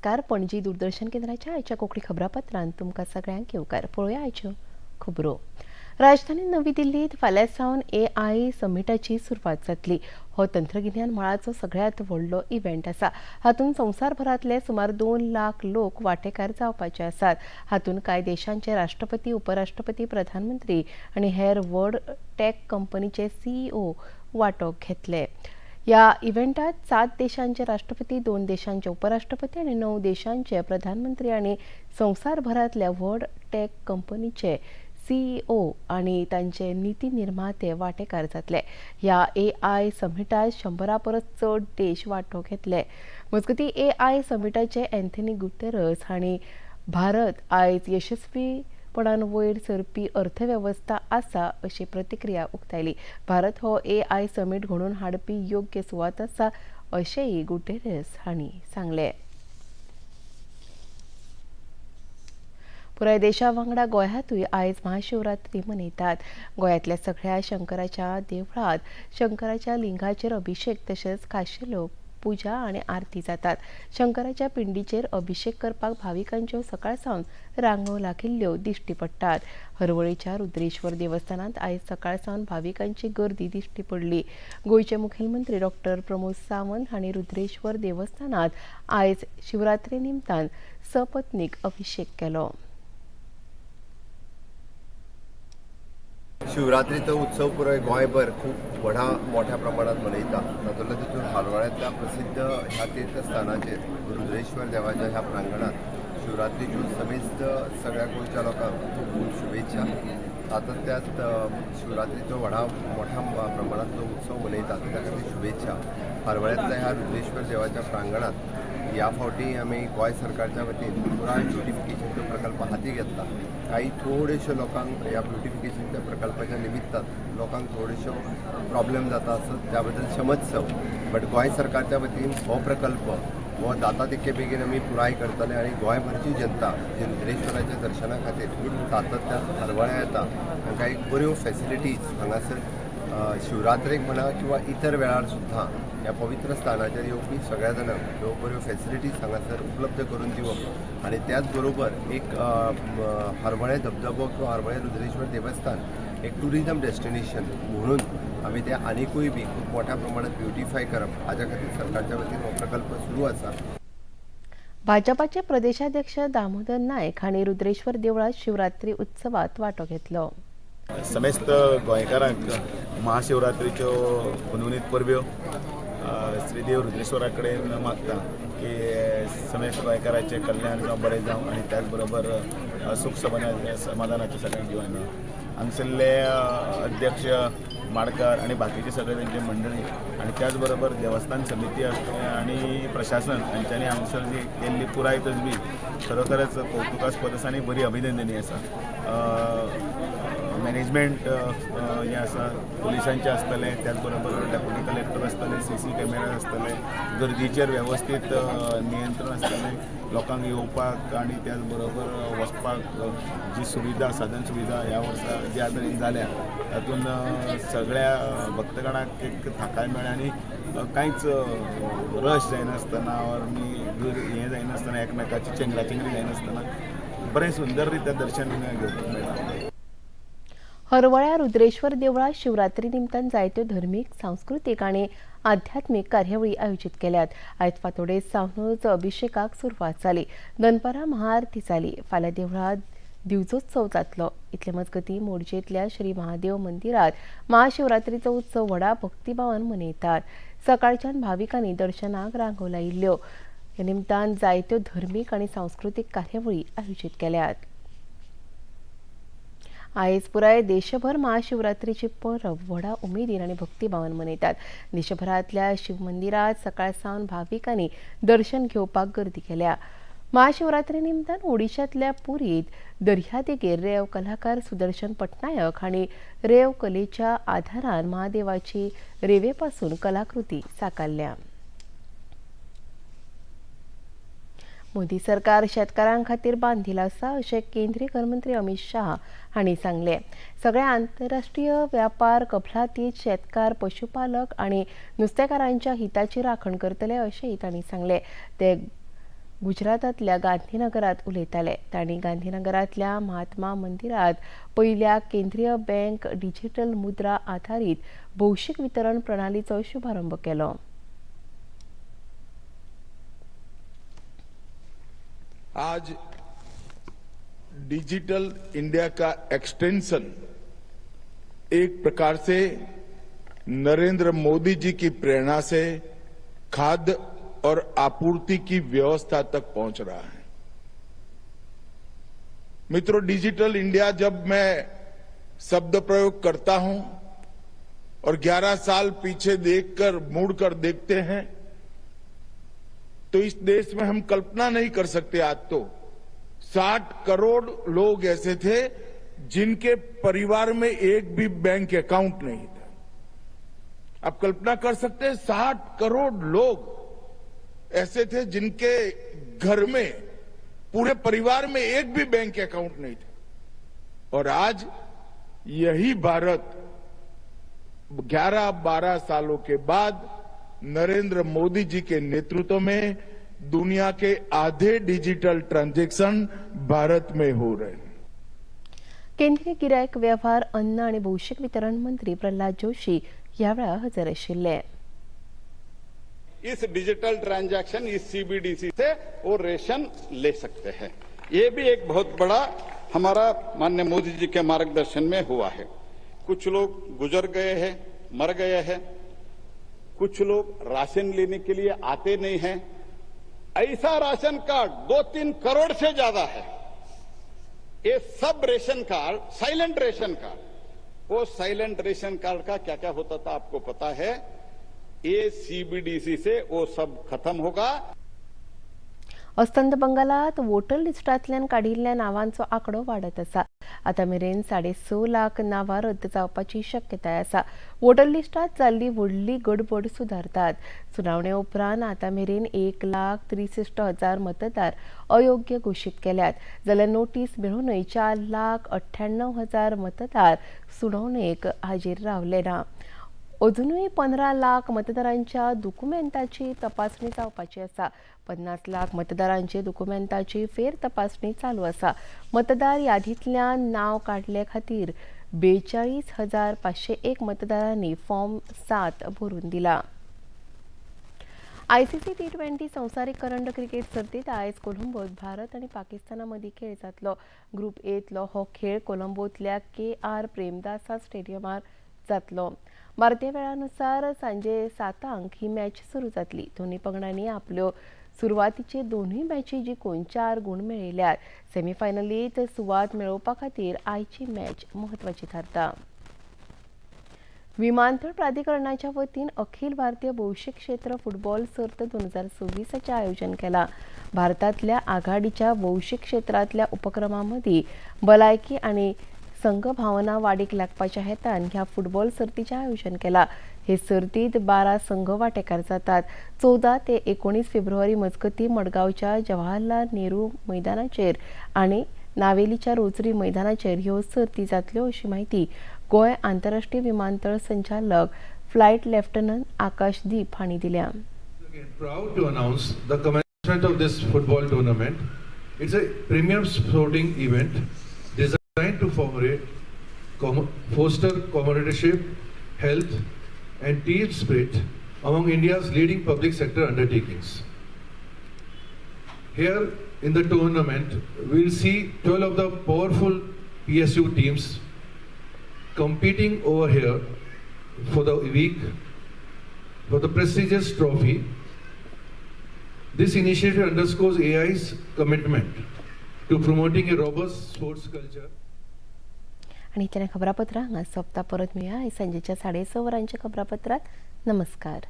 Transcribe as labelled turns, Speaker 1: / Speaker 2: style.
Speaker 1: नमस्कार. पणजी दूरदर्शन केंद्राच्या आयच्या कोंकणी खबरापत्रांत तुमकां सगळ्यांक येवकार. पळोवया आयच्यो खबरो. राजधानी नवी दिल्लीत फाल्यां सावन एआय समिटाची सुरवात जातली. हो तंत्रगिन्यान मळाचो सगळ्यांत व्हडलो इव्हेंट आसा. हातूंत संवसारभरांतले सुमार 2 लाख लोक वांटेकार जावपाचे आसात. हातूंत कांय देशांचे राष्ट्रपती, उपराष्ट्रपती, प्रधानमंत्री आनी हेर व्हड टॅक कंपनीचे सीईओ वांटो घेतले. ह्या इव्हेंटात सात देशांचे राष्ट्रपती, दोन देशांचे उपराष्ट्रपती आनी णव देशांचे प्रधानमंत्री आनी संवसारभरांतल्या व्हड टॅक कंपनीचे सीईओ आनी तांचे निती निर्माते वांटेकार जातले. ह्या एआय समिटात 100 परस चड देश वांटो घेतले. मजगतीं, एआय समिटाचे अँथनी गुटेरस हांणी भारत आयज यशस्वीपणान वयर सरपी अर्थवेवस्था आसा अशी प्रतिक्रिया उक्तायली. भारत हो एआय समीट घडोवन हाडपी योग्य सुवात आसा अशेंय गुटेरस हांणी सांगलें. पुराय देशा वांगडा गोंयांतूय आयज महाशिवरात्री मनयतात. गोंयांतल्या सगळ्या शंकराच्या देवळांत शंकराच्या लिंगाचेर अभिशेक तशेंच खाशेल्यो पुजा आनी आरती जातात. शंकराच्या पिंडीचेर अभिशेक करपाक भाविकांच्यो सकाळ सावन रांगो लागिल्ल्यो दिश्टी पडटात. हरवळेच्या रुद्रेश्वर देवस्थानांत आयज सकाळ सावन भाविकांची गर्दी दिश्टी पडली. गोंयचे मुखेलमंत्री डॉक्टर प्रमोद सावंत हांणी रुद्रेश्वर देवस्थानांत आयज शिवरात्री निमतान सपत्नीक अभिशेक केलो.
Speaker 2: शिवरात्रीचो उत्सव पुराय गोंयभर खूब व्हडा मोठ्या प्रमाणात मनयता. तातूंतल्या तितून हरवळ्यांतल्या प्रसिद्ध ह्या तीर्थस्थानाचेर रुद्रेश्वर देवाच्या ह्या प्रांगणात शिवरात्रीच्यो समेस्त सगळ्या गोंयच्या लोकांक खूब खूब शुभेच्छा. तातूंतल्यात शिवरात्रीचो व्हडा मोठ्या प्रमाणात जो उत्सव मनयतात त्या खातीर शुभेच्छा. हरवळ्यांतल्या ह्या रुद्रेश्वर देवाच्या प्रांगणात ह्या फावटी आमी गोंय सरकारच्या वतीन पुराय ब्युटिफिकेशनचो प्रकल्प हाती घेतला. काही थोड्योश्यो लोकांक ह्या ब्युटिफिकेशनच्या प्रकल्पाच्या निमित्तान लोकांक थोड्योश्यो प्रॉब्लेम जाता आसत, त्या बद्दल क्षमस्व. बट गोंय सरकारच्या वतीन हो प्रकल्प हो जाता तितके बेगीन आमी पुराय करतले आनी गोंयभरची जनता जी रुद्रेश्वराच्या दर्शना खातीर सातत्यान हरवळ्या येता तांकां एक बऱ्यो फॅसिलिटीज हांगासर शिवरात्रेक म्हणा किंवा इतर वेळार सुद्दां ह्या पवित्र स्थानाचेर येवपी सगळ्या जाणांक ह्यो बऱ्यो फॅसिलिटीज हांगासर उपलब्ध करून दिवप आनी त्याच बरोबर एक हरवळें धबधबो किंवा हरवळें रुद्रेश्वर देवस्थान एक टुरिजम डेस्टिनेशन म्हणून आमी ते आनिकूय बी खूब मोठ्या प्रमाणात ब्युटिफाय करप हाज्या खातीर सरकारच्या वतीन हो प्रकल्प सुरू आसा.
Speaker 1: भाजपाचे प्रदेशाध्यक्ष दामोदर नायक हांणी रुद्रेश्वर देवळात शिवरात्री उत्सवात वांटो घेतलो.
Speaker 3: समेस्त गोंयकारांक महाशिवरात्रीच्यो हुनहुनीत परब्यो. श्रीदेव रुद्रेश्वरा कडेन मागता की समेस्त गोंयकाराचें कल्याण जावं, बरें जावं आनी त्याच बरोबर सूख समाधानाचें सगळ्यांक जीवन मेळूं. हांगसरले अध्यक्ष माडकार आनी बाकीचे सगळे तेंचे मंडळी आनी त्याच बरोबर देवस्थान समिती आनी प्रशासन हांच्यांनी हांगसर जी केल्ली पुराय तजवीज खरोखरच कौतुकास्पद आसा आनी बरी अभिनंदनीय आसा. मॅनेजमेंट हें आसा, पुलिसांचें आसतलें, त्याच बरोबर डेप्युटी कलेक्टर आसतले, सीसी कॅमेरा आसतले, गर्दीचेर वेवस्थीत नियंत्रण आसतलें. लोकांक येवपाक आनी त्याच बरोबर वचपाक जी सुविधा, साधन सुविधा ह्या वर्सा ज्या तरेन जाल्या तातूंत सगळ्या भक्तगणाक एक थाकाय मेळ्ळी आनी कांयच रश जायनासतना ऑर हें जायनासतना, एकमेकाची चेंगराचेंगरी जायनासतना बरें सुंदर रित्या दर्शन घेवपाक मेळटा.
Speaker 1: हरवळ्या रुद्रेश्वर देवळात शिवरात्री निमतान जायत्यो धर्मीक, सांस्कृतीक आनी आध्यात्मीक कार्यावळी आयोजीत केल्यात. आयज फांतोडेर सावनूच अभिशेकाक सुरवात जाली. दनपारां महाआरती जाली. फाल्यां देवळात दिवजोत्सव जातलो. इतले मजगतीं, मोरजेंतल्या श्री महादेव मंदिरात महाशिवरात्रीचो उत्सव व्हडा भक्तिभावान मनयतात. सकाळच्यान भाविकांनी दर्शनाक रांगो लायिल्ल्यो. ह्या निमतान जायत्यो धर्मीक आनी सांस्कृतीक कार्यावळी आयोजीत केल्यात. आयज पुराय देशभर महाशिवरात्रीची परब व्हडा उमेदीन आनी भक्तिभावान मनयतात. देशभरांतल्या शिवमंदिरात सकाळ सावन भाविकांनी दर्शन घेवपाक गर्दी केल्या. महाशिवरात्री निमतान ओडिशांतल्या पुरीत दर्यादेगेर रेव कलाकार सुदर्शन पटनायक हांणी रेव कलेच्या आधारान महादेवाची रेवेपासून कलाकृती साकारल्या. मोदी सरकार शेतकारां खातीर बांधील आसा अशें केंद्रीय घरमंत्री अमित शाह हांणी सांगलें. सगळ्या आंतरराष्ट्रीय व्यापार कबलातीत शेतकार, पशुपालक आनी नुस्तेकारांच्या हिताची राखण करतले अशेंय तांणी सांगलें. ते गुजरातांतल्या गांधीनगरात उलयताले. तांणी गांधीनगरांतल्या महात्मा मंदिरात पयल्या केंद्रीय बँक डिजिटल मुद्रा आधारीत भौशीक वितरण प्रणालीचो शुभारंभ केलो.
Speaker 4: आज डिजिटल इंडिया का एक्सटेंशन एक प्रकार से नरेंद्र मोदी जी की प्रेरणा से खाद्य और आपूर्ति की व्यवस्था तक पहुंच रहा है. मित्रों, डिजिटल इंडिया जब मैं शब्द प्रयोग करता हूं और 11 साल पीछे देखकर मुड़कर देखते हैं तो इस देश में हम कल्पना नहीं कर सकते. आज तो 60 करोड़ लोग ऐसे थे जिनके परिवार में एक भी बैंक अकाउंट नहीं था. आप कल्पना कर सकते हैं, 60 करोड़ लोग ऐसे थे जिनके घर में, पूरे परिवार में एक भी बैंक अकाउंट नहीं था. और आज यही भारत 11-12 सालों के बाद नरेंद्र मोदी जी के नेतृत्व में दुनिया के आधे डिजिटल ट्रांजैक्शन भारत में हो रहे हैं.
Speaker 1: केंद्रीय गिरायक वेव्हार, अन्न आनी भौशीक वितरण मंत्री प्रल्हाद जोशी ह्या वेळार हजर आशिल्ले.
Speaker 5: इस डिजिटल ट्रांजैक्शन, इस सीबीडीसी से वो रेशन ले सकते हैं. ये भी एक बहुत बड़ा हमारा माननीय मोदी जी के मार्गदर्शन में हुआ है. कुछ लोग गुजर गए हैं, मर गए हैं, कुछ लोग राशन लेने के लिए आते नहीं हैं. ऐसा राशन कार्ड 2-3 करोड़ से ज्यादा है. ये सब ration card, silent ration card, वो साइलेंट रेशन कार्ड का क्या क्या होता था, आपको पता है. ये सीबीडीसी से वो सब खत्म होगा.
Speaker 1: अस्तंत बंगालात वोटर लिस्टांतल्यान काडिल्ल्या नांवांचो आंकडो वाडत आसा. आतां मेरेन 6.5 लाख नांवां रद्द जावपाची शक्यताय आसा. वोटर लिस्टांत जाल्ली व्हडली गडबड सुदारतात. सुनावणे उपरांत आतां मेरेन 1,63,000 मतदार अयोग्य घोशीत केल्यात, जाल्यार नोटीस मेळूनय 4,98,000 मतदार सुनावणेक हाजीर रावले ना. अजुनूय 15 लाख मतदारांच्या दुकुमेंताची तपासणी जावपाची आसा. 50 लाख मतदारांची दुकुमेंताची फेर तपासणी चालू आसा. मतदार यादींतल्यान नांव काडले खातीर 42,501 मतदारांनी फॉर्म 7 भरून दिला. आयसीसी टी20 संवसारीक करंड क्रिकेट सर्तीत आयज कोलंबोत भारत आनी पाकिस्ताना मदीं खेळ जातलो. ग्रुप एतलो हो खेळ कोलंबोंतल्या के आर प्रेमदासा स्टेडियमार जातलो. भारतीय वेळानुसार सांजे 7 ही मॅच सुरू जातली. दोन्ही पंगडांनी आपल्यो सुरवातीचे दोनूय मॅची जिखून चार गूण मेळयल्यात. सेमीफायनलीत सुवात मेळोवपा खातीर आयची मॅच म्हत्वाची थारता. विमानतळ प्राधिकरणाच्या वतीन अखिल भारतीय भौशीक क्षेत्र फुटबॉल सर्त 2026चें आयोजन केलां. भारतांतल्या आघाडीच्या भौशीक क्षेत्रांतल्या उपक्रमां मदीं भलायकी आनी संघभावना वाडीक लागपाच्या हेतान ह्या फुटबॉल सर्तीचें आयोजन केलां. हे सर्तीत 12 संघ वांटेकार जातात. 14 ते 19 फेब्रुवारी मजगतीं मडगांवच्या जवाहरलाल नेहरू मैदानाचेर आनी नावेलीच्या रोजरी मैदानाचेर ह्यो सर्ती जातल्यो, अशी म्हायती गोंय आंतरराष्ट्रीय विमानतळ संचालक फ्लायट लेफ्टनंट आकाश दीप हांणी दिल्या.
Speaker 6: Again, proud to announce the commencement of this football tournament. It's a premium sporting event designed to foster camaraderie, health, and team spirit among India's leading public sector undertakings. Here in the tournament, we'll see 12 of the powerful PSU teams competing over here for the week for the prestigious trophy. This initiative underscores AI's commitment to promoting a robust sports culture.
Speaker 1: आनी इतल्यान खबरापत्रां हांगा सोंपता. परत मेळया सांजेच्या 6:30 वरांच्या खबरापत्रांत. नमस्कार.